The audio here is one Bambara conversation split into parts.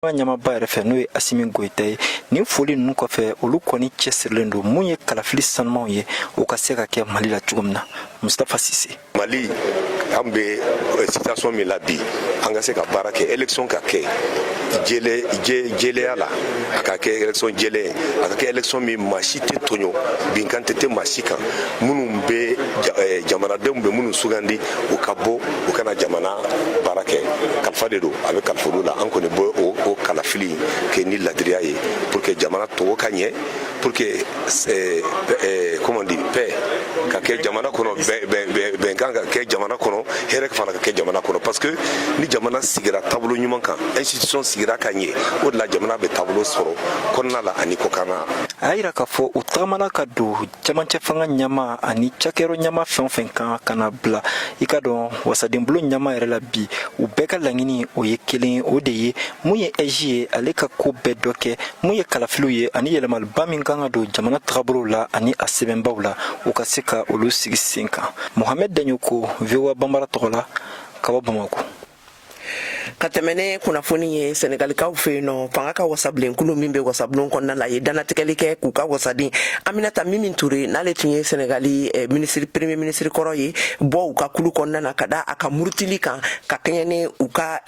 Ɲɛmaaba yɛrɛ fɛ, n'o ye Asimi Goyita ye. Nin foli ninnu kɔfɛ, olu kɔni cɛsirilen don mun ye kalafili sanumanw ye, o ka se ka kɛ Mali la cogo min na. Mustafa Sise. Mali, an bɛ situation min la bi, an ka se ka baara kɛ, élection ka kɛ jɛlenya la, a ka kɛ élection jɛlen ye, a ka kɛ élection min maa si tɛ tɔɲɔ, binkan tɛ maa si kan. Minnu bɛ jamanadenw bɛ minnu sugandi, u ka bɔ, u kana jamana baara kɛ. Kalifa de don, a bɛ kalifa olu la. An kɔni bɛ o kalafili kɛ ni ladiriya ye pour que jamana tɔgɔ ka ɲɛ, pour que comment dire, paix ka kɛ jamana kɔnɔ, bɛnkan ka kɛ jamana kɔnɔ, hɛrɛ fana ka kɛ jamana kɔnɔ, parce que ni jamana sigira taabolo ɲuman kan, institution sigira ka ɲɛ, o de la jamana bɛ taabolo sɔrɔ kɔnɔna la ani kɔkan na. A y'a yira k'a fɔ u tagamana ka don camancɛ fanga ɲama ani cakɛyɔrɔ ɲama fɛn o fɛn kan, ka na bila i ka dɔn wasadenbulon ɲama yɛrɛ la bi, u bɛɛ ka laɲini o ye kelen, o de ye mun ye AIGE ye, ale ka ko bɛɛ dɔ kɛ mun ye kalafiliw ye ani yɛlɛmaliba min kan ka don jamana tagabolow la ani a sɛbɛnbaw la, u ka se ka olu sigi sen kan. Mohamɛd Daɲoko, VOA Banbara tɔgɔ la, ka bɔ Bamako. Ka tɛmɛ ne kunnafoni ye, Sɛnɛgalikaw fɛ yen nɔ, fanga ka wasabilenkulu min bɛ wasabulon kɔnɔna la ye dannatigɛli kɛ k'u ka wasaden Aminata Mimi Ture, n'ale tun ye Sɛnɛgali minisiri, premier ministre kɔrɔ ye, bɔ u ka kulu kɔnɔna na ka da a ka murutili kan ka kɛɲɛ ni u ka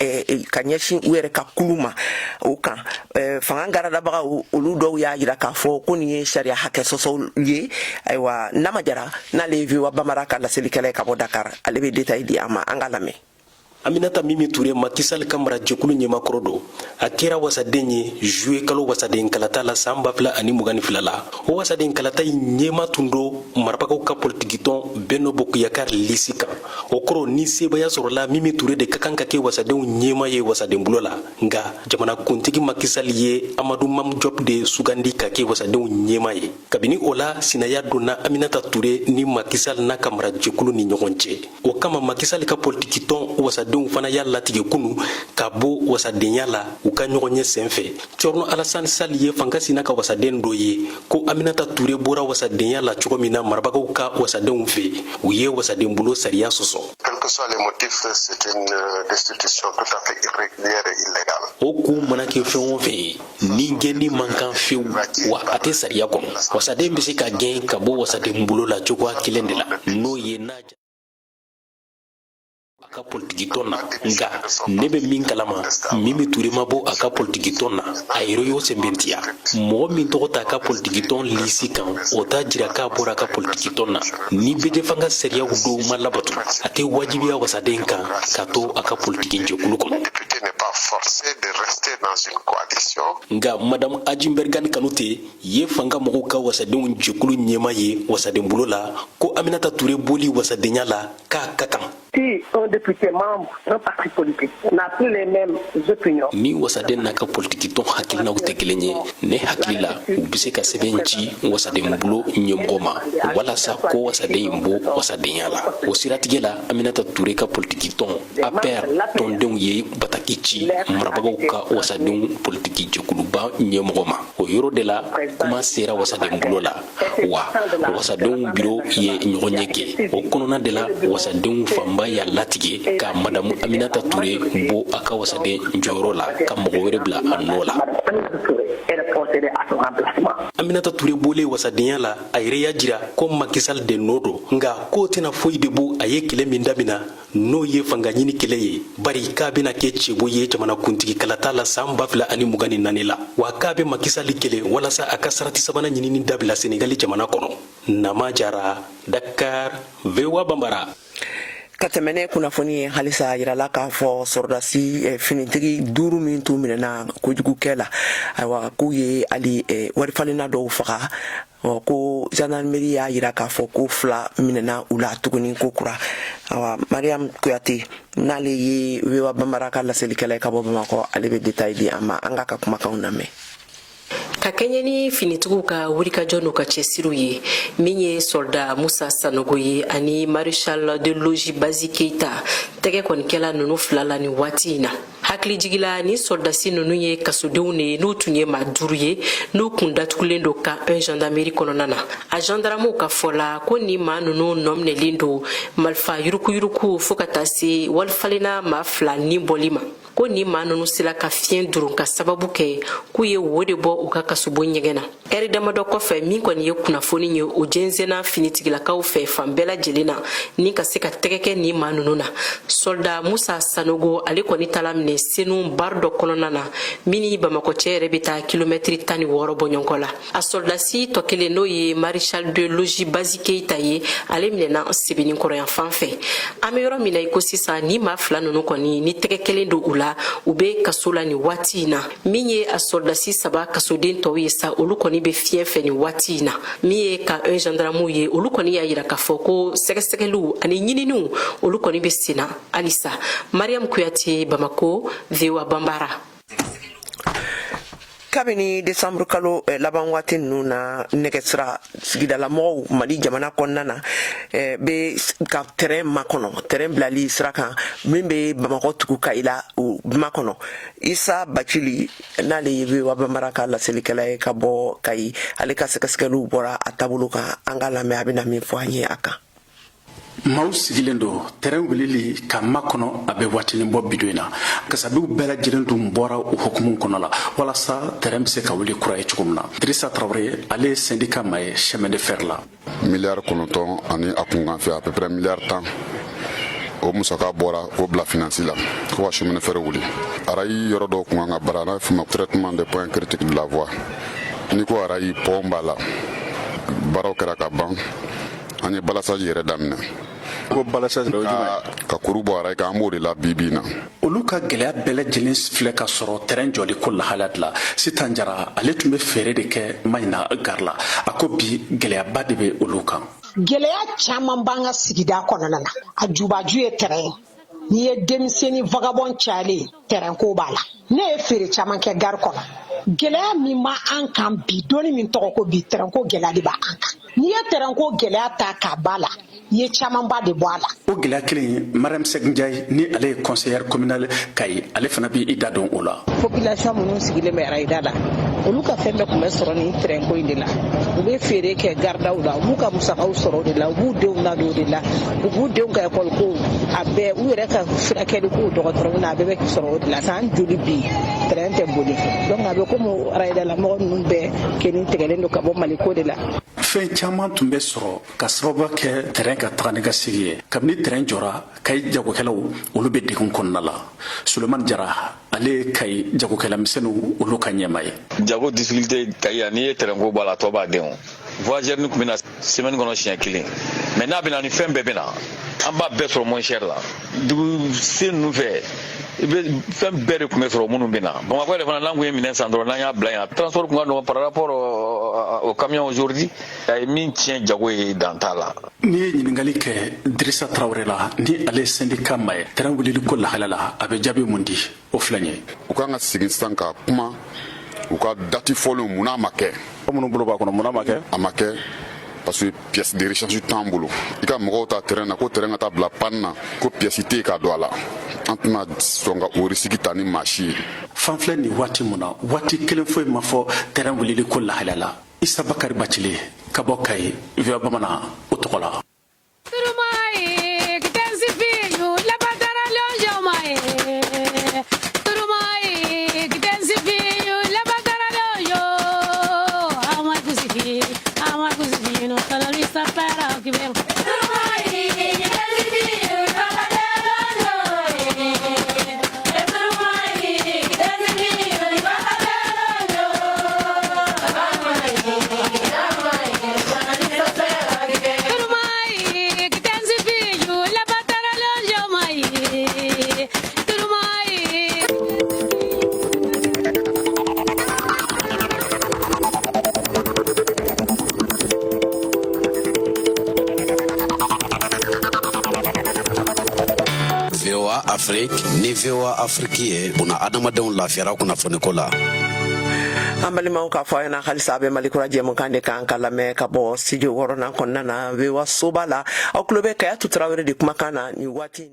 ka ɲɛsin u yɛrɛ ka kulu ma. O kan, fanga garadabagaw, olu dɔw y'a jira k'a fɔ ko nin ye sariya hakɛ sɔsɔ ye. Ayiwa, Nama Jara, n'ale ye VOA Bambara ka laselikɛla ye ka bɔ Dakar, ale bɛ détail di an ma. An ka lamɛn. Aminata Mimi Ture, Macky Sall ka marajɛkulu ɲɛmakɔrɔ don. A kɛra wasaden ye juillet kalo wasaden kalata la san 2022 la. O wasaden kalata in ɲɛma tun don marabagaw ka politikitɔn Benno Bokk Yakaar lisi kan. O kɔrɔ, ni sebaya sɔrɔla, Mimi Ture de ka kan ka kɛ wasadenw ɲɛma ye wasadenbulo la. Nka jamanakuntigi Macky Sall ye Amadou Mame Diop de sugandi ka kɛ wasadenw ɲɛma ye. Kabini o la, sinaya donna Aminata Ture ni Macky Sall n'a ka marajɛkulu ni ɲɔgɔn cɛ. O kama, Macky Sall ka politikitɔn wasadenw fana y'a latigɛ kunu ka bɔ wasadenya la u ka ɲɔgɔn ye sen fɛ. Thierno Alassane Sall ye fanga sina ka wasaden dɔ ye, ko Aminata Ture bɔra wasadenya la cogo min na marabagaw ka wasadenw fɛ, u ye wasadenbolo sariya sɔsɔ. Quels que soient les motifs, c'est une destitution tout à fait irrégulière et illégale. O kun mana kɛ fɛn o fɛn ye, ni gɛnni man kan fewu, wa a tɛ sariya kɔnɔ. Wasaden bɛ se ka gɛn ka bɔ wasaden bolo la cogoya kelen de la, n'o ye n'a a ka politikitɔn na. Nka ne bɛ min kalama, Mimi Ture ma bɔ a ka politikitɔn na, a yɛrɛ y'o sɛbɛntiya. Mɔgɔ min tɔgɔ t'a ka politikitɔn lisi kan, o t'a jira k'a bɔra a ka politikitɔn na. Ni bɛjɛfanga sariyaw dɔw ma labato, a tɛ wajibiya wasaden kan ka to a ka politiki jɛkulu kɔnɔ. Nka Madamu Adji Mbergane Kanute ye fanga mɔgɔw ka wasadenw jɛkulu ɲɛma ye wasadenbolo la, ko Aminata Ture bɔli wasadenya la, k'a ka kan. Si un député membre d'un parti politique n'a plus les mêmes opinions, Ni wasaden n'a ka politikitɔn hakilinaw tɛ kelen ye, ne hakili la, u bɛ se ka sɛbɛn ci wasadenbolo ɲɛmɔgɔ ma walasa ko wasaden in bɔ wasadenya la. O siratigɛ la, Aminata Ture ka politikitɔn APR tɔndenw ye bataki ci marabagaw ka wasadenw politiki jɛkuluba ɲɛmɔgɔ ma. O yɔrɔ de la, kuma sera wasadenbolo la, wa wasadenw biro ye ɲɔgɔn ɲɛ kɛ. O kɔnɔna de la, wasadenw fanba y'a latigɛ ka Madamu Aminata Ture bɔ a ka wasaden jɔyɔrɔ la ka mɔgɔ wɛrɛ bila a nɔ la. Aminata Ture bɔlen wasadenya la, a yɛrɛ y'a jira ko Macky Sall de nɔ don, nka k'o tɛna foyi de bɔ a ye kɛlɛ min damina, n'o ye fanga ɲini kɛlɛ ye, bari k'a bɛna kɛ cɛbɔ ye jamanakuntigi kalata la san 2024 la, wa k'a bɛ Macky Sall kɛlɛ walasa a ka sarati sabanan ɲinini dabila Senegali jamana kɔnɔ. Nama Jara, Dakar, VOA Banbara. Ka tɛmɛ ne kunnafoni ye, halisa yirala k'a fɔ sɔrɔdasi finitigi duuru min tun minɛna kojugukɛ la, ayiwa, k'u ye hali warifalenna dɔw faga, ko gendarmerie y'a yira k'a fɔ ko fila minɛna u la tuguni ko kura. Awa, Mariam Kuyate, n'ale ye VOA Bambara ka laselikɛla ye ka bɔ Bamakɔ, ale bɛ détail di an ma. An k'a ka kumakanw lamɛn. Ka kɛɲɛ ni finitigiw ka wulikajɔ n'u ka cɛsiriw ye, min ye soldat Musa Sanogo ye ani maréchal de logis Bazi Keita, tɛgɛ kɔnikɛla ninnu fila la nin waati in na. Hakilijigila, ni sɔrɔdasi ninnu ye kasodenw de ye, n'u tun ye maa duuru ye, n'u kun datugulen don camp 1 gendarmerie kɔnɔna na. A gendarmew ka fɔ la ko ni maa ninnu nɔminɛlen don marifa yurukuyuruku fɔɔ ka taa se walifalenna maa fila ni bɔli ma. Ko nin maa ninnu sela ka fiɲɛ durun ka sababu kɛ k'u ye wo de bɔ u ka kasobon ɲɛgɛn na. Ɛri damadɔ kɔfɛ, min kɔni ye kunnafoni ye, o jɛnsɛnna finitigilakaw fɛ fan bɛɛ lajɛlen na ni ka se ka tɛgɛ kɛ nin maa ninnu na. Soldat Musa Sanogo, ale kɔni tala minɛ Senu bar dɔ kɔnɔna na, min ni Bamakɔ cɛ yɛrɛ bɛ taa kilomɛtiri 16 bɔɲɔgɔnkɔ la. A sɔrɔdasi tɔ kelen, n'o ye maréchal de logis Bazi Keyita ye, ale minɛna Sebeninkɔrɔ yan fan fɛ. An bɛ yɔrɔ min na i ko sisan, ni maa fila ninnu kɔni ni tɛgɛ kelen don u la, u bɛ kaso la nin waati in na. Min ye a sɔrɔdasi saba kasoden tɔw ye sa, olu kɔni bɛ fiɲɛ fɛ nin waati in na. Min ye camp 1 gendarmew ye, olu kɔni y'a yira k'a fɔ ko sɛgɛsɛgɛliw ani ɲininiw, olu kɔni bɛ senna halisa. Mariam Kuyate, Bamako, VOA Banbara. Kabini desanburu kalo laban waati ninnu na, nɛgɛsira sigidalamɔgɔw Mali jamana kɔnɔna na bɛ ka tɛrɛn makɔnɔ, tɛrɛn bilali sira kan min bɛ Bamakɔ tugu Kayi la, o makɔnɔ. Isa Bacili, n'ale ye VOA Banbara ka laselikɛla ye ka bɔ Kayi, ale ka sɛgɛsɛgɛliw bɔra a taabolo kan. An ka lamɛn a bɛna min fɔ an ye a kan. Maaw sigilen don tɛrɛn wulili ka makɔnɔ, a bɛ waatinin bɔ bido in na. Kasabiw bɛɛ lajɛlen dun bɔra o hukumu kɔnɔ la walasa tɛrɛn bɛ se ka wuli kura ye cogo min na. Dirisa Tarawele, ale ye syndicat maa ye chemin de fer la. Miliyari 9 ani a kunkanfɛ, à peu près miliyari 10, o musaka bɔra k'o bila finance la ko ka chemin de fer wuli. Rail yɔrɔ dɔw kun kan ka baara, n'a bɛ f'o ma traitement des points critiques de la voie. N'i ko rail, pont b'a la. Baaraw kɛra ka ban, an ye balisage yɛrɛ daminɛ. Ko balisage? Ka kuru bɔ rail kan, an b'o de la bi bi in na. Olu ka gɛlɛya bɛɛ lajɛlen filɛ ka sɔrɔ tɛrɛn jɔli ko lahala de la. Sitan Jara, ale tun bɛ feere de kɛ Maɲina gari la. A ko bi gɛlɛyaba de bɛ olu kan. Gɛlɛya caman b'an ka sigida kɔnɔna na. A jubaju ye tɛrɛn ye. N'i ye denmisɛnnin vagabond cayalen, tɛrɛn ko b'a la. Ne ye feere caman kɛ gari kɔnɔ. Gɛlɛya min b'an kan bi, donni min tɔgɔ ko bi, tɛrɛn ko gɛlɛya de b'an kan. N'i ye tɛrɛn ko gɛlɛya ta k'a ba la, i ye camanba de bɔ a la. O gɛlɛya kelen, Mariam Sɛginjayi, ni ale ye conseillère communale Kayi, ale fana bɛ i da don o la. Population minnu sigilen bɛ arayida la, olu ka fɛn bɛɛ tun bɛ sɔrɔ nin tɛrɛn ko in de la. U bɛ feere kɛ garidaw la, u b'u ka musakaw sɔrɔ o de la, u b'u denw ladon o de la, u b'u denw ka ekɔli ko, a bɛɛ, u yɛrɛ ka furakɛli ko dɔgɔtɔrɔ na, a bɛɛ bɛ sɔrɔ o de la. San joli bi, tɛrɛn tɛ boli, donc a bɛ komi arayidala mɔgɔ ninnu bɛɛ keni tigɛlen don ka bɔ Mali ko de la. Fɛn caman tun bɛ sɔrɔ ka sababu kɛ tɛrɛn ka taga ni ka segi ye. Kabini tɛrɛn jɔra, Kayi jagokɛlaw, olu bɛ degun kɔnɔna la. Sulemani Jara, ale ye Kayi jagokɛla misɛnninw olu ka ɲɛma ye. Jago difficulté Kayi yan, n'i ye tɛrɛnko bɔ a la, a tɔ b'a den. O voyageur ni tun bɛ na semaine kɔnɔ siɲɛ kelen, mais n'a bɛ na ni fɛn bɛɛ bɛ na, an b'a bɛɛ sɔrɔ moins cher la. Dugu sen ninnu fɛ, i bɛ fɛn bɛɛ de tun bɛ sɔrɔ minnu bɛ na Bamakɔ yɛrɛ fana. N'an kun ye minɛn san dɔrɔn, n'an y'a bila yan, transport kun ka nɔgɔn par rapport au camion aujourd'hui. A ye min tiɲɛ jago ye, dan t'a la. N'i ye ɲininkali kɛ Dirisa Tarawele la, ni ale ye syndicat maa ye, tɛrɛn wulili ko lahala la, a bɛ jaabi mun di? O filɛ nin ye. U kan ka sigi sisan ka kuma u ka date fɔlenw. Mun ma kɛ? Minnu bolo b'a kɔnɔ, mun ma kɛ? A ma kɛ parce que pièce de rechange t'an bolo. I ka mɔgɔw ta terrain na ko terrain ka taa bila panne na, ko pièce tɛ yen ka don a la, an tɛna sɔn ka o risque ta ni maa si ye. Fan filɛ nin waati mun na, waati kelen foyi ma fɔ tɛrɛn wulili ko lahala la. Isa Bakari Bacile ka bɔ Kayi, VOA Bamanan o tɔgɔ la. VOA Afrique ni VOA Afrique ye, buna adamadenw lafiyara kunnafoniko la. An balimaw, k'a fɔ a ɲɛna halisa a bɛ Mali Kura jɛmukan de kan ka lamɛn ka bɔ studio wɔɔrɔnan kɔnɔna na, VOA soba la. Aw tulo bɛ Kayatu Tarawele de kumakan na nin waati.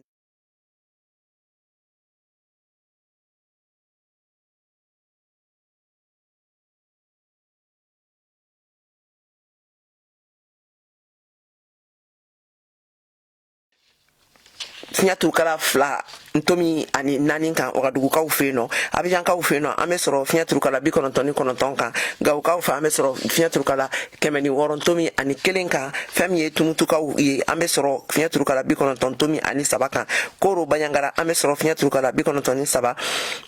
Fiɲɛtukala fila. ntomi ani naani kan Wagadugukaw fɛ yen nɔ. Abijankaw fɛ yen nɔ, an bɛ sɔrɔ fiɲɛ turukala 99 kan. Gawokaw fɛ, an bɛ sɔrɔ fiɲɛ turukala 106 ntomi ani kelen kan. Fɛn min ye Tumutukaw ye, an bɛ sɔrɔ fiɲɛ turukala 90 ntomi ani saba kan. Koro Baɲangara, an bɛ sɔrɔ fiɲɛ turukala 93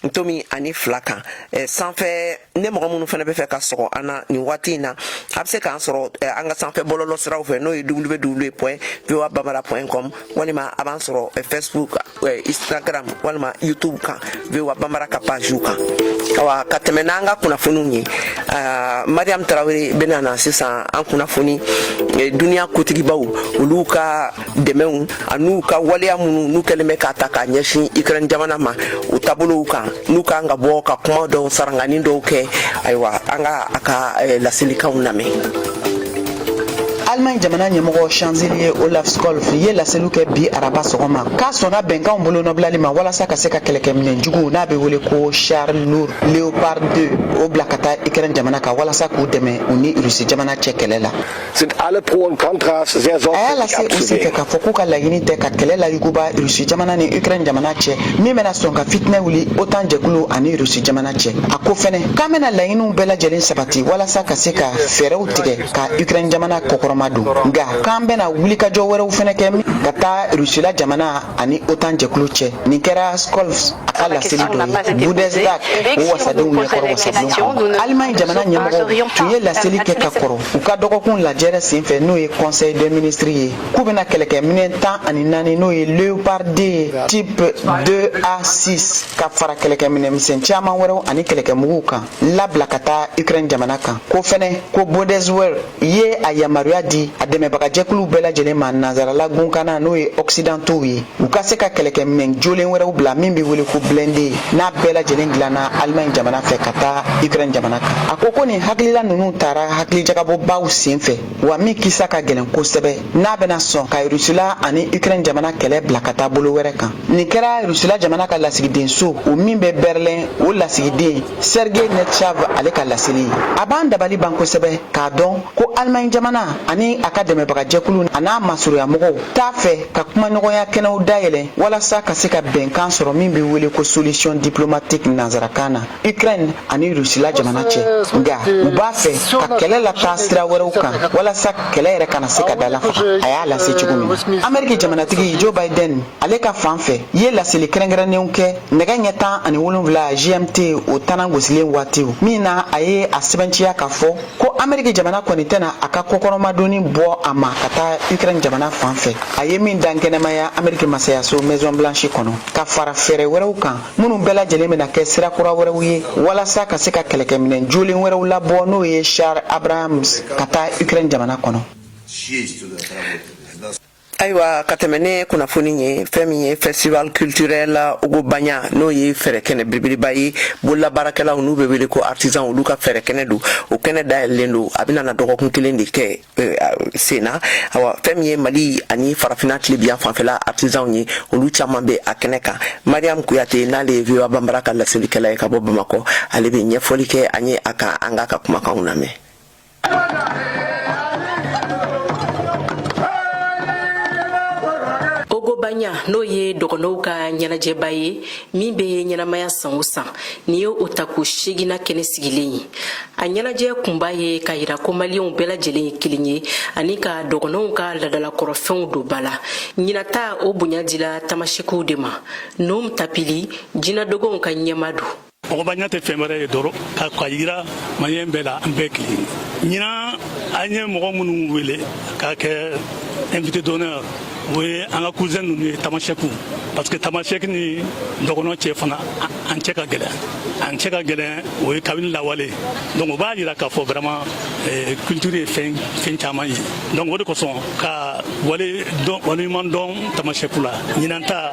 ntomi ani fila kan. Sanfɛ ne mɔgɔ minnu fana bɛ fɛ ka sɔgɔ an na nin waati in na, a bɛ se k'an sɔrɔ an ka sanfɛ bɔlɔlɔ siraw fɛ, n'o ye www point voa bambara point com, walima a b'an sɔrɔ Facebook, Instagram walima YouTube kan, voa bambara ka pagew kan. Awa, ka tɛmɛ n'an ka kunnafoniw ye, Mariam Tarawele bɛna na sisan an kunnafoni duniya kotigibaw olu ka dɛmɛw an'u ka waleya minnu n'u kɛlen bɛ k'a ta k'a ɲɛsin Ukraine jamana ma, u taabolow kan, n'u kan ka bɔ ka kuma dɔw sarangani dɔw kɛ. Ayiwa, an ka a ka laselikanw lamɛn. Allemagne jamana ɲɛmɔgɔ, chancelier Olaf Scholz, ye laseliw kɛ bi araba sɔgɔma k'a sɔnna bɛnkanw bolonɔbilali ma walasa ka se ka kɛlɛkɛminɛn juguw n'a bɛ wele ko char lourd Leopard 2 o bila ka taa Ukraine jamana kan walasa k'u dɛmɛ u ni Rusi jamana cɛ kɛlɛ la. A y'a lase u senfɛ k'a fɔ k'u ka laɲini tɛ ka kɛlɛ layuguba Rusi jamana ni Ukraine jamana cɛ, min bɛna sɔn ka fitinɛ wuli OTAN jɛkulu ani Rusi jamana cɛ. A ko fɛnɛ k'an bɛna laɲiniw bɛɛ lajɛlen sabati walasa ka se ka fɛɛrɛw tigɛ ka Ukraine jamana kɔkɔrɔma don, nka k'an bɛna wulikajɔ wɛrɛw fɛnɛ kɛ ka taa Rusila jamana ani OTAN jɛkulu cɛ. Nin kɛra Scholz a ka laseli dɔ ye Bundestag, o wasadenw ɲɛkɔrɔ wasabulon kɔnɔ. Allemagne jamana ɲɛmɔgɔw tun ye laseli kɛ ka kɔrɔ u ka dɔgɔkun lajɛrɛ senfɛ, n'o ye conseil des ministres ye, k'u bɛna kɛlɛkɛminɛn 14, n'o ye Leopard 2 type 2A6, ka fara kɛlɛkɛminɛ misɛn caman wɛrɛw ani kɛlɛkɛmuguw kan, labila ka taa Ukraine jamana kan. Ko fɛnɛ ko Bundeswehr ye a yamaruya di a dɛmɛbagajɛkuluw bɛɛ lajɛlen ma, nanzarala gunkana, n'o ye occidentaux ye, u ka se ka kɛlɛkɛminɛn jolen wɛrɛw bila min bɛ wele ko blindé, n'a bɛɛ lajɛlen dilanna Allemagne jamana fɛ, ka taa Ukraine jamana kan. A ko ko nin hakilila ninnu taara hakilijagabɔbaw sen fɛ wa, min kisa ka gɛlɛn kosɛbɛ, n'a bɛna sɔn ka Rusila ani Ukraine jamana kɛlɛ bila ka taa bolo wɛrɛ kan. Nin kɛra Rusila jamana ka lasigidenso, o min bɛ Berlin, o lasigiden Sergei Netchav ale ka laseli ye. A b'an dabali ban kosɛbɛ k'a dɔn ko Allemagne jamana ani a ka dɛmɛbagajɛkulu a n'a masurunyamɔgɔw t'a fɛ ka kumaɲɔgɔnya kɛnɛw dayɛlɛ walasa ka se ka bɛnkan sɔrɔ min bɛ wele ko solution diplomatique nanzarakan na, Ukraine ani Rusila jamana cɛ, nka u b'a fɛ ka kɛlɛ lataa sira wɛrɛw kan walasa kɛlɛ yɛrɛ kana se ka dalafaga, a y'a lase cogo min na. Ameriki jamanatigi Joe Biden ale ka fan fɛ ye laseli kɛrɛnkɛrɛnnenw kɛ nɛgɛ ɲɛ 17 GMT o tana gosilen waatiw min na, a ye a sɛbɛntiya k'a fɔ ko Ameriki jamana kɔni tɛna a ka kɔkɔrɔmadonni bɔ a ma ka taa Ukraine jamana fan fɛ, a ye min dan kɛnɛmaya Ameriki masayaso Maison Blanche kɔnɔ, ka fara fɛɛrɛ wɛrɛw kan minnu bɛɛ lajɛlen bɛna kɛ sira kura wɛrɛw ye walasa ka se ka kɛlɛkɛminɛn jolen wɛrɛw labɔ, n'o ye char Abrams, ka taa Ukraine jamana kɔnɔ. Ayiwa, ka tɛmɛ ne kunnafoni ye, fɛn min ye festival culturel Ogobagna, n'o ye fɛrɛkɛnɛ belebeleba ye, bololabaarakɛlaw n'u bɛ wele ko artisan, olu ka fɛrɛkɛnɛ don. O kɛnɛ dayɛlɛlen don, a bɛna na dɔgɔkun kelen de kɛ sen na. Awa, fɛn min ye Mali ani Farafinna tilebiyan fanfɛla artisanw ye, olu caman bɛ a kɛnɛ kan. Mariam Kuyate, n'ale ye VOA Banbara ka laselikɛla ye ka bɔ Bamakɔ, ale bɛ ɲɛfɔli kɛ an ye a kan. An k'a ka kumakanw lamɛn. Ogobagna, n'o ye dɔgɔnɔw ka ɲɛnajɛba ye min bɛ ɲɛnamaya san o san, nin ye o tako seginna kɛnɛ sigilen ye. A ɲɛnajɛ kunba ye ka yira ko Maliyɛnw bɛɛ lajɛlen ye kelen ye ani ka dɔgɔnɔw ka ladalakɔrɔfɛnw don ba la. Ɲinata o bonya dila Tamasɛkiw de ma. Nom Tapili, jinɛdogonw ka ɲɛma don. Ogobagna tɛ fɛn wɛrɛ ye dɔrɔn ka yira Maliyɛn bɛɛ la, an bɛɛ kelen. Ɲinan, an ye mɔgɔ minnu wele k'a kɛ invité d'honneur, o ye an ka cousin ninnu ye, Tamasɛkiw, parce que Tamasɛki ni dɔgɔnɔ cɛ fana, an cɛ ka gɛlɛn, an cɛ ka gɛlɛn, o ye kabini lawale. Donc o b'a yira k'a fɔ vraiment culture ye fɛn fɛn caman ye. Donc o de kosɔn ka wale dɔn, waleɲuman dɔn Tamasɛkiw la, ɲinan ta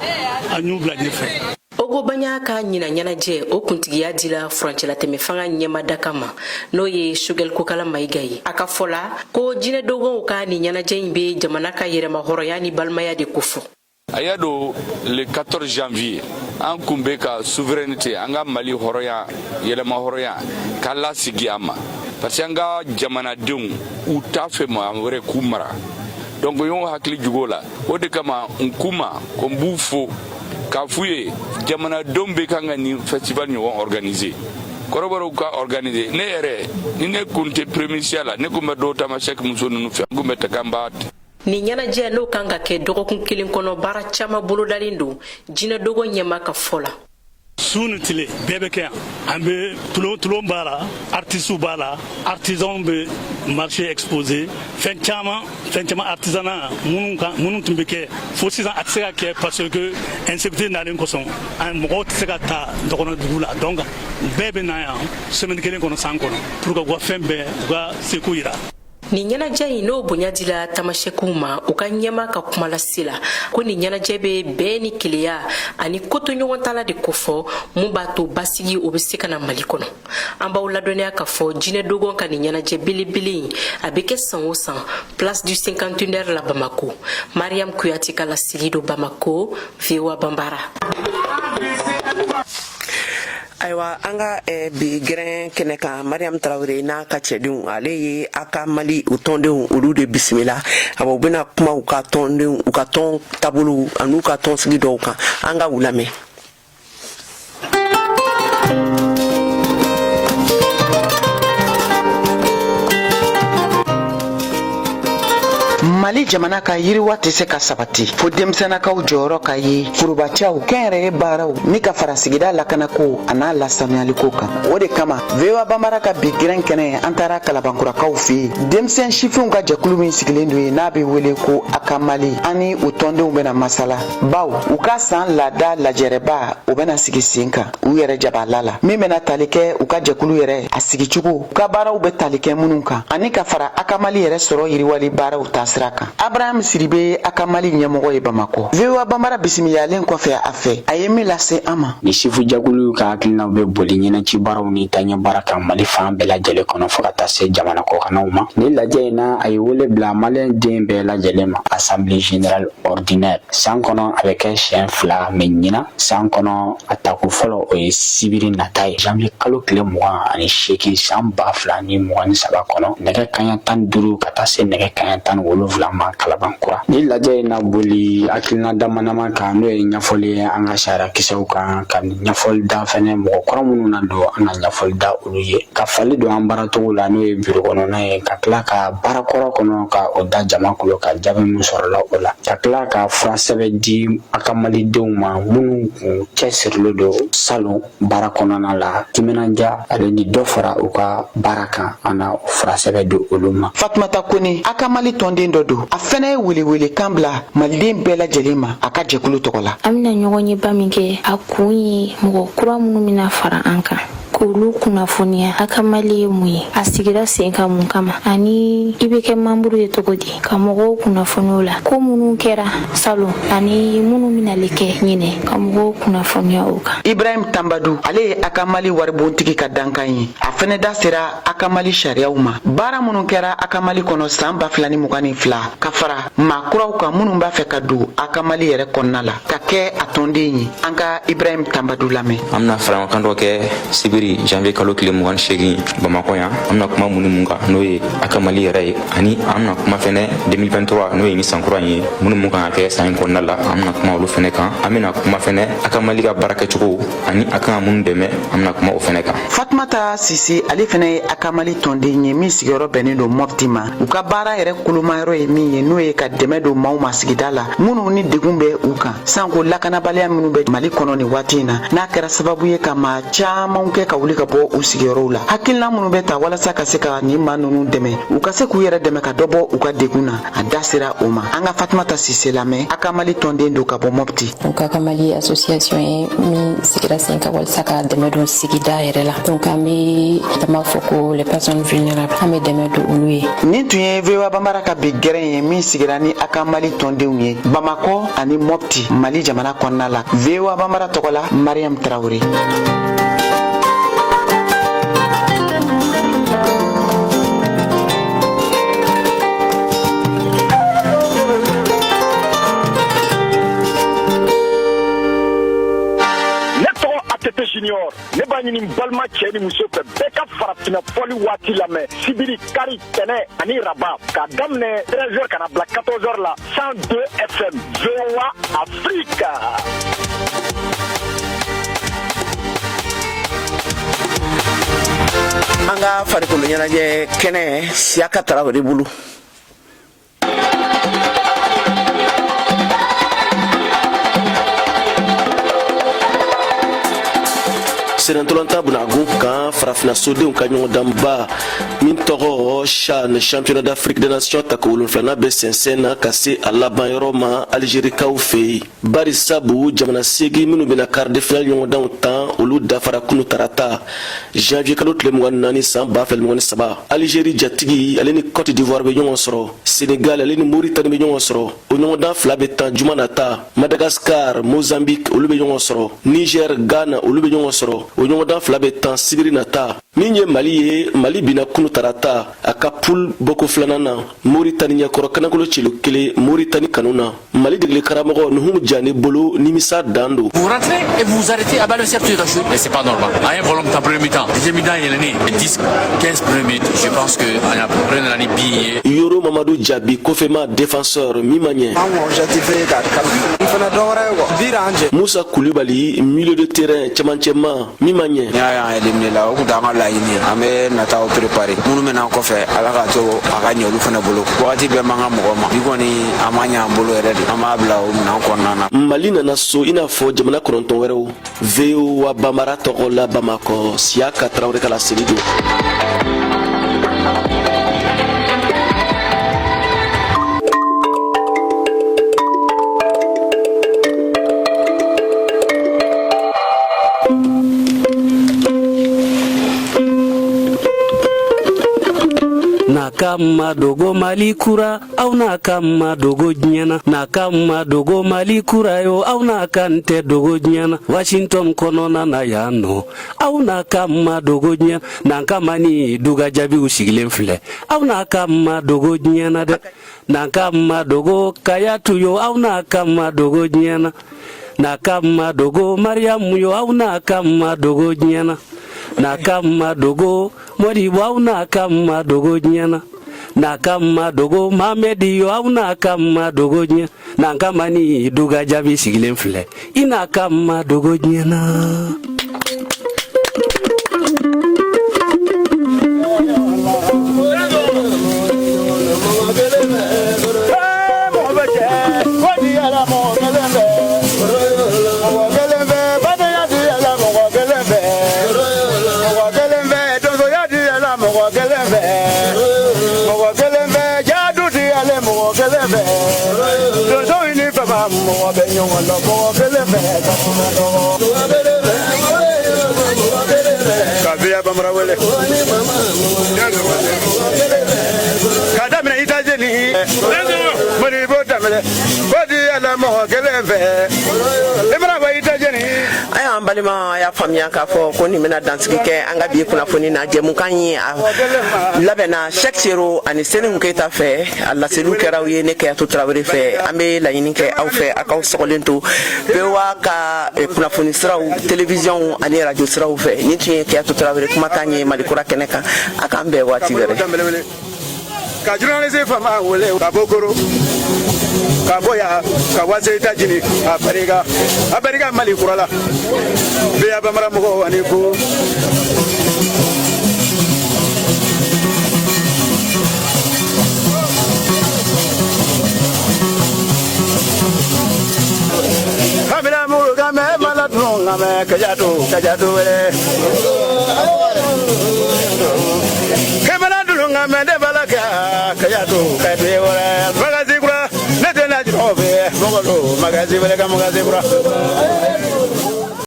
an y'u bila ɲɛfɛ. Ogobagna ka ɲina ɲɛnajɛ o kuntigiya dila furancɛlatɛmɛ fanga ɲɛmadaka ma, n'o ye Choguel Kokala Mayiga ye. A ka fɔ la ko jinɛdogonw ka nin ɲɛnajɛ in bɛ jamana ka yɛrɛma hɔrɔnya ni balimaya de kofɔ. A y'a don le 14 janvier, an kun bɛ ka souveraineté, an ka Mali hɔrɔnya, yɛlɛma hɔrɔnya k'a lasigi a ma, parce que an ka jamanadenw u t'a fɛ maa wɛrɛ k'u mara. Donc n y'o hakili jugu o la, o de kama n k'u ma ko n b'u fo. K'a f'u ye, jamanadenw bɛ kan ka nin festival ɲɔgɔn organiser, kɔrɔbɔrɔw ka organiser. Ne yɛrɛ, ni ne kun tɛ premisiya la, ne kun bɛ dɔw tamasɛki muso ninnu fɛ, n kun bɛ taga n b'a. Nin ɲɛnajɛ n'o kan ka kɛ dɔgɔkun kelen kɔnɔ, baara caman bolodalen don jinɛ dogo ɲɛma ka fɔ la. Su ni tile bɛɛ bɛ kɛ yan. An bɛ tulon tulon b'a la, artistes b'a la, artisans bɛ marché exposé, fɛn caman fɛn caman, artisanat minnu kan minnu tun bɛ kɛ fo sisan, a tɛ se ka kɛ parce que insécurité nalen kosɔn, an mɔgɔw tɛ se ka taa dɔgɔnɔ dugu la. Donc bɛɛ bɛ na yan semaine kelen kɔnɔ san kɔnɔ pour que u ka fɛn bɛɛ, u ka seko yira. Nin ɲɛnajɛ in n'o bonya dila tamasɛkiw ma, u ka ɲɛma ka kumalase la ko nin ɲɛnajɛ bɛ bɛn ni keleya ani kotoɲɔgɔntala de kofɔ, mun b'a to basigi o bɛ se ka na Mali kɔnɔ. An b'aw ladɔnniya k'a fɔ jinɛ dogon ka nin ɲɛnajɛ belebele in, a bɛ kɛ san o san place du cinquantenaire la Bamako. Mariam Kuyate ka laseli don Bamako, VOA Banbara. Ayiwa, an ka bi gɛrɛn kɛnɛ kan, Mariam Tarawele n'a ka cɛdenw, ale ye aka Mali u tɔndenw, olu de bisimila. Awa, u bɛna kuma u ka tɔndenw, u ka tɔn taabolow an'u ka tɔnsigi dɔw kan. An ka u lamɛn. Mali jamana ka yiriwa tɛ se ka sabati fo denmisɛnnakaw jɔyɔrɔ ka ye forobacaw, kɛnyɛrɛye baaraw ni ka fara sigida lakanako a n'a lasanuyaliko kan. O de kama, VOA Banbara ka bi gɛrɛn kɛnɛ, an taara Kalabankurakaw fɛ yen, denmisɛn sifinw ka jɛkulu min sigilen don yen n'a bɛ wele ko Aka Mali. An ni u tɔndenw bɛna masala, baw u ka san laada lajɛrɛba o bɛna sigi sen kan u yɛrɛ jabala la, min bɛna tali kɛ u ka jɛkulu yɛrɛ a sigicogo, u ka baaraw bɛ tali kɛ minnu kan, ani ka fara Aka Mali yɛrɛ sɔrɔ yiriwali baaraw taasira kan. Abraham Siribe, Aka Mali ɲɛmɔgɔ ye Bamakɔ, VOA Banbara bisimilalen kɔfɛ a fɛ, a ye min lase an ma. Ni sifu jɛkulu ka hakilinaw bɛ boli ɲɛnɛci baaraw ni taɲɛ baara kan Mali fan bɛɛ lajɛlen kɔnɔ, fo ka taa se jamana kɔkannaw ma. Ni lajɛ in na, a ye wele bila maliyɛn den bɛɛ lajɛlen ma. Assemblée générale ordinaire, san kɔnɔ a bɛ kɛ siɲɛ fila, mais ɲinan san kɔnɔ a tako fɔlɔ o ye sibiri nata ye, janvier kalo tile 28 san 2023 kɔnɔ, nɛgɛ kaɲa 15 ka taa se nɛgɛ kaɲa 17 ma Kalabankura. Ni lajɛ in na boli hakilina damadama kan, n'o ye ɲɛfɔli ye an ka sariya kisɛw kan, ka ɲɛfɔli da fɛnɛ mɔgɔ kura minnu na don, an na ɲɛfɔli da olu ye, ka fali don an baaracogo la, n'o ye biro kɔnɔna ye, ka tila ka baara kɔrɔ kɔnɔ ka o da jama kulo ka jaabi min sɔrɔla o la, ka tila ka fura sɛbɛn di a ka malidenw ma minnu kun cɛsirilen don salon baara kɔnɔna la, timinandiya ale ni dɔ fara u ka baara kan, an na o fura sɛbɛn di olu ma. Fatumata Kone, a ka Mali tɔnden dɔ don, a fɛnɛ ye welewelekan bila maliden bɛɛ lajɛlen ma a ka jɛkulu tɔgɔ la. An bɛna ɲɔgɔnyeba min kɛ, a kun ye mɔgɔ kura minnu bɛna fara an kan, k'olu kunnafoniya a ka Mali ye mun ye, a sigira sen kan mun kama, ani i bɛ kɛ membre ye cogo di, ka mɔgɔw kunnafoniya o la, ko minnu kɛra salon ani minnu bɛnale kɛ ɲinɛ, ka mɔgɔw kunnafoniya o kan. Ibrahim Tambadu, ale ye a ka Mali waribontigi ka dankan ye. A fɛnɛ da sera a ka Mali sariyaw ma, baara minnu kɛra a ka Mali kɔnɔ san 2022, ka fara maa kuraw kan minnu b'a fɛ ka don a ka Mali yɛrɛ kɔnɔna la ka kɛ a tɔnden ye. An ka Ibrahim Tambadu lamɛn. An bɛna faraɲɔgɔnkan dɔ kɛ sibiri janvier kalo tile 28 Bamakɔ yan. An bɛna kuma mun ni mun kan, n'o ye a ka Mali yɛrɛ ye, ani an bɛna kuma fɛnɛ 2023, n'o ye ni san kura in ye, minnu mun kan ka kɛ san in kɔnɔna la, an bɛna kuma olu fɛnɛ kan. An bɛna kuma fɛnɛ a ka Mali ka baara kɛcogo ani a kan ka minnu dɛmɛ, an bɛna kuma o fɛnɛ kan. Fatumata Sise, ale fɛnɛ ye a ka Mali tɔnden ye min sigiyɔrɔ bɛnnen don Mɔpti ma. U ka baara yɛrɛ kolomayɔrɔ ye min ye, n'o ye ka dɛmɛ don maaw ma sigida la minnu ni degun bɛ u kan, sanko lakanabaliya minnu bɛ Mali kɔnɔ nin waati in na, n'a kɛra sababu ye ka maa camanw kɛ ka wuli ka bɔ u sigiyɔrɔw la. Hakilina minnu bɛ ta walasa ka se ka nin maa ninnu dɛmɛ, u ka se k'u yɛrɛ dɛmɛ ka dɔ bɔ u ka degun na, a da sera o ma. An ka Fatumata Sise lamɛn, a ka Mali tɔnden don ka bɔ Mɔpti. Donc a ka Mali association ye min sigira sen kan walasa ka dɛmɛ don sigida yɛrɛ la. Donc an bɛ an b'a fɔ ko les personnes vulnérables, an bɛ dɛmɛ don olu ye. Nin tun ye VOA Banbara ka bi gɛrɛn ye min sigira ni a ka Mali tɔndenw ye Bamakɔ ani Mɔpti, Mali jamana kɔnɔna la. VOA Banbara tɔgɔ la, Mariam Tarawele. Ne tɔgɔ ATT Junior, ne b'a ɲini. ɲini balima cɛ ni muso fɛ, bɛɛ ka farafinna fɔli waati lamɛn sibiri, kari, tɛnɛ ani raba, k'a daminɛ 13 heures ka na bila 14 heures la, 102 FM, VOA Afrique. An ka farikolo ɲɛnajɛ kɛnɛ, Siyaka Tarawele bolo. Sennantolatan bunagun kan, farafina sodenw ka ɲɔgɔndanba min tɔgɔ CHAN, Championnat d'Afrique des Nations, tako wolonfilanan bɛ sɛnsɛn na ka se a laban yɔrɔ ma Alizerikaw fɛ yen, bari sabu jamana 8 minnu bɛna quart de finale ɲɔgɔndanw tan, olu dafara kunu tarata, janvier kalo tile 24 san 2023. Alizeri jatigi, ale ni Cote d'Ivoire bɛ ɲɔgɔn sɔrɔ. Senegal, ale ni Moritani bɛ ɲɔgɔn sɔrɔ. O ɲɔgɔndan fila bɛ tan juma nata. Madagascar, Mozambique, olu bɛ ɲɔgɔn sɔrɔ. Niger, Ghana, olu bɛ ɲɔgɔn sɔrɔ. O ɲɔgɔndan fila bɛ tan sibiri nata. Min ye Mali ye, Mali binna kunu tarata a ka poule bɔko filanan na Moritani ɲɛkɔrɔ, kanakolo celu 1 Moritani kanu na. Mali degeli karamɔgɔ Nuhumu Jane bolo, nimisa dan don. Vous rentrez et vous vous arrêtez à balle certes de. Mais c'est pas normal. An ye ballon ta premier mi-temps. Deuxième mi-temps yɛlɛnnen 10 15 premières minutes, je pense que an y'a nana ni but ye. Yoro Mamadu Jabi, kofema défenseur, min ma ɲɛ. An objectif ye ka n fana dɔ wɛrɛ ye quoi, but an jɛ. Musa Kulibali, milieu de terrain, cɛmancɛma, min ma ɲɛ. N'i y'a y'an éliminé la, o tun t'an ka laɲini ye. An bɛ nataw préparé, minnu bɛ n'an kɔfɛ, Ala k'a to a ka ɲɛ olu fana bolo. Wagati bɛɛ man ka mɔgɔ ma, bi kɔni a ma ɲɛ an bolo yɛrɛ de, an b'a bila o minɛn kɔnɔna na. Mali nana so i n'a fɔ jamana 9 wɛrɛw. VOA Bambara tɔgɔ la, Bamakɔ, Siyaka Tarawele ka laseli don. N'a ka ma dogo Mali kura, aw n'a ka ma dogo diɲɛ na. N'a ka ma dogo Mali kura yo, aw n'a ka n tɛ dogo diɲɛ na. Washington kɔnɔna na yan nɔ, aw n'a ka ma dogo diɲɛ n'an ka ma ni duga jaabiw sigilen filɛ, aw n'a ka ma dogo diɲɛ na dɛ. N'an ka ma dogo Kayatu yo, aw n'a ka ma dogo diɲɛ na. N'a ka ma dogo Mariyamu yo, aw n'a ka ma dogo diɲɛ na. N'a ka ma dogo Modibo, aw n'a ka ma dogo diɲɛ na. N'a ka ma dogo Mamɛdi yo, aw n'a ka ma dogo diɲɛ n'an ka ma ni duga jaabi sigilen filɛ, i n'a ka ma dogo diɲɛ na. Mɔgɔ bɛ ɲɔgɔn dɔn mɔgɔ kelen fɛ ka kuma dɔgɔ ka VOA Bambara wele ka daminɛ États-Unis, Modibo daminɛ ko di yɛlɛ mɔgɔ kelen fɛ i mana bɔ États-Unis. Ayiwa, an balima, a y'a faamuya k'a fɔ ko nin bɛna dansigi kɛ an ka bi kunnafoni na. Jɛmukan ye a labɛnna Sɛk Sero ani Senihu Keyita fɛ, a laseliw kɛra aw ye ne Kɛyatu Tarawele fɛ. An bɛ laɲini kɛ aw fɛ, a k'aw sɔgɔlen to VOA ka kunnafoni siraw, télévision ani radio siraw fɛ. Nin tun ye Kɛyatu Tarawele kumakan ye Mali kura kɛnɛ kan. A k'an bɛn waati wɛrɛ. Ka journaliste fama wele ka bɔ Koro, ka bɔ yan ka wa se États-Unis, a barika, a barika Mali kura la. VOA Bambara mɔgɔw ani ko kabila muru ka mɛ mala dun ka mɛ kajatu kajatu wele kɛmɛna dun ka mɛ ne bala ka kajatu kajatu wele magasi kura ne tɛ na juru fɛ mɔgɔ do magasi wele ka magasi kura.